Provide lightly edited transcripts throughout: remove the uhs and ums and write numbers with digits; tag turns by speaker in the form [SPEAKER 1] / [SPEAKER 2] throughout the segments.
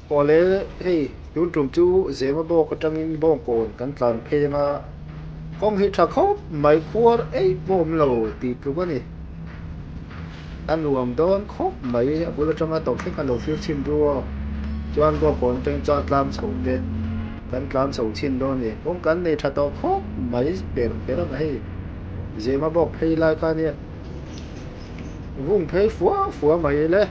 [SPEAKER 1] Awle hei tun tum chu Zema bawk atangin Bawngkawn kan tlan phei anga kawng hi tha khawp mai khuar eih pawh awm lo tih tluk a ni. A nuam dawn khawp mai a bul atanga tawp thleng khan lo thlir chhin ru aw. Chuan Bawngkawn atangin chuan tlang chho te kan tlan chho chhin dawn a ni. Kawng kan nei tha tawh khawp mai per kher ang a hei Zema bawk phei lai kha nia vung phei fua fua mai le.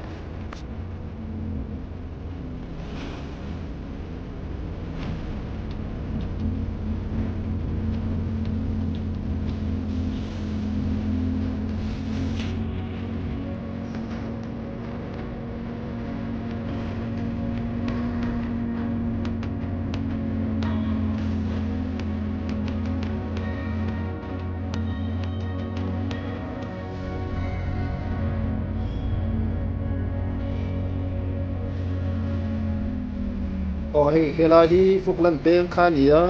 [SPEAKER 1] Aw hei helai hi Falkland peng kha a ni a,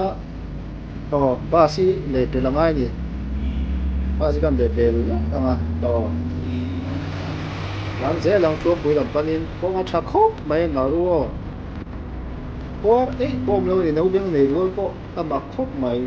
[SPEAKER 1] aw bus hi leh pel a ngai a ni, bus hi kan leh pel ang a, aw tlan zel ang Thuampui lam panin kawng a tha khawp mai a ngaru aw, kawng eih pawh awm lo a ni, naupang nei rual pawh a mak khawp mai.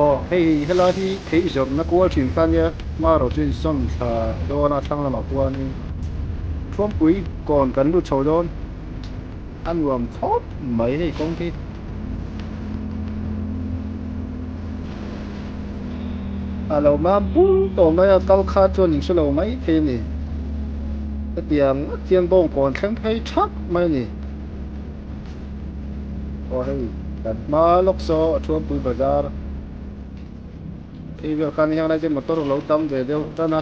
[SPEAKER 1] Aw hei helai hi phei zawrhna kual thin kha nia hmarawh chu insawn thla dawn a thlang lamah khuanin Thuampui kawn kan lut chho dawn a nuam khawp mai hei kawng hi. A lo mam bur tawh mai a kal kha chuan in hre lo mai thei a ni. Hetiang ngawt hian bawngkawn thleng phei thak mai a ni. Aw hei kan hma lawk saw a Thuampui bazar phei vel khan heng lai te motor a lo tam ve deuh tan a.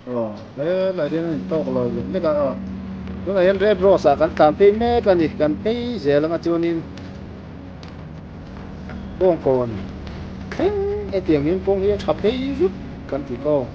[SPEAKER 1] Aw helai hian a intawk lo leh mek a aw tunah hian red rose ah kan tlan phei mek a ni kan phei zel anga chuanin bawngkawn thleng hetiang hian kawng hi a tha phei vek kan ti tawk.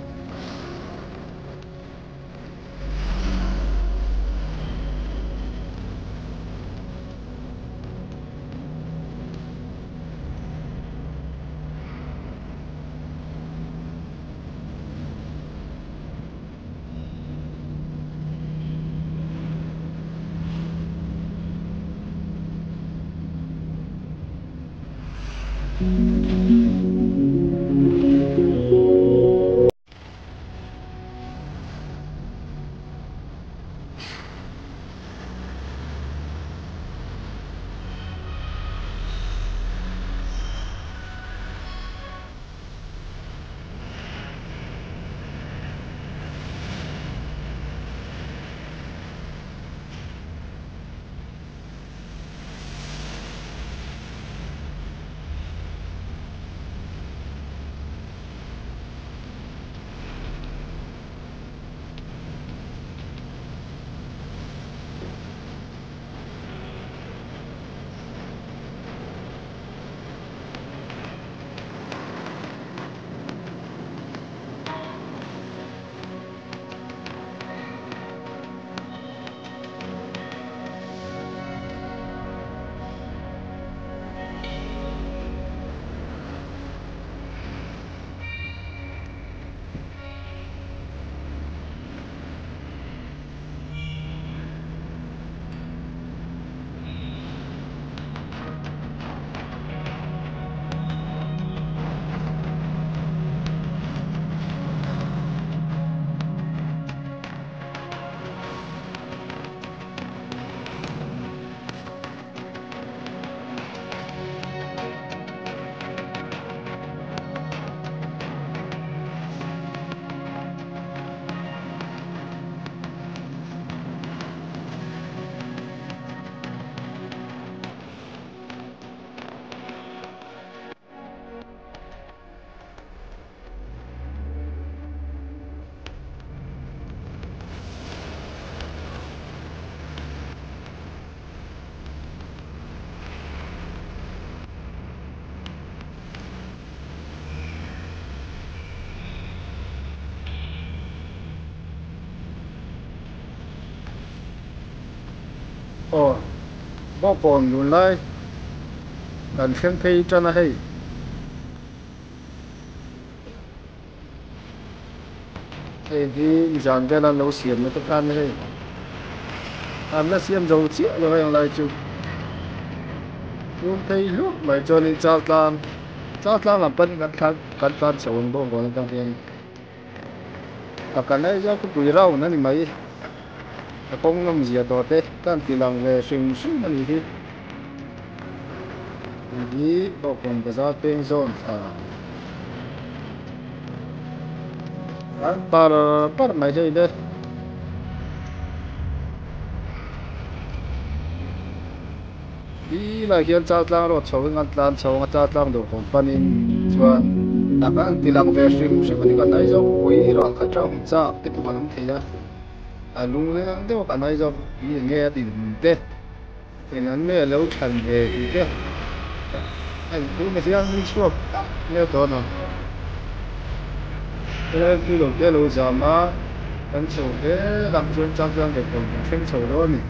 [SPEAKER 1] Aw Bawngkawn lun lai kan thleng phei tan a hei. Hei hi zan vel an lo siam na te khan hei an la siam zo chiah lo heng lai chu tlum phei hluk mai chuanin chal tlang chal tlang lam panin kan thlan kan tlan chho ang bawngkawn atang hian a kan Aizawl khawpui round a ni mai a kawng nawm zia tawh te ka han ti lang ve hrim hrim a ni hi hei hi bawngkawn bazar peng zawn thla. An par par mai hei le. Ti lai hian Chaltlang road chho in an tlan chho ang a, Chaltlang dawr kawm panin chuan tak an ti lang ve hrim hrim a ni. Kan Aizawl khawpui ral khat rang chak te pawh kan awm thei a, a lungleng deuh a kan Aizawl khawpui eng nge a dinhmun te. Eng an nge lo thlan ve tih te a inkhung hian min chhuak tak nia dawn ang. Helai chu lo te lo zam a, kan chho hle lam chuan chang chuan leh kawn kan thleng chho dawn a ni.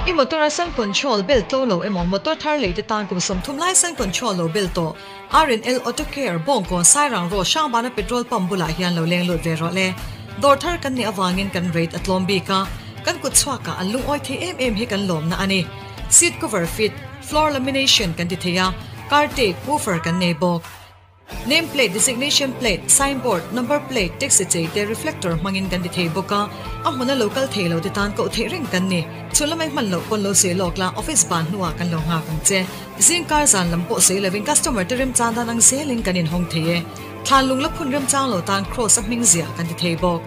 [SPEAKER 2] I motor a sun control bel tlo lo emaw motor thar lei te tan kum 30 lai sun control lo bel tawh R&L Auto Care Bawngkawn Sairang Road Hrangbana petrol pump bulah hian lo leng lut ve rawh le. Dawr thar kan nih avangin kan rate a tlawm bik a, kan kut chhuakah an lungawi thei em em hi kan lawmna a ni. Seat cover fit, floor lamination kan ti thei a, car tape, woofer kan nei bawk. Name plate, designation plate, sign board, number plate, taxi chei te reflector hmangin kan ti thei bawk a, a hmuna lo kal thei lo te tan koh theih reng kan ni. Chhun lamai hman loh pawn lo sawi lawk la, office ban hnuah kan lo nghak ang che. Zingkar zan lam pawh sawi lovin customer te remchang dan ang zelin kan inhawng thei e. Thlan lung la phun remchang lo tan cross a hming ziah kan ti thei bawk.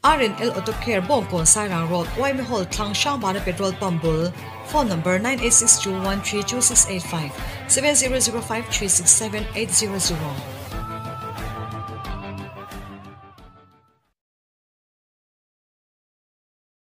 [SPEAKER 2] R&L Auto Care Bawngkawn Sairang Road Uaime Hall thlang Hrangbana Petrol Pump bul Phone Number 9862132685 7005367800.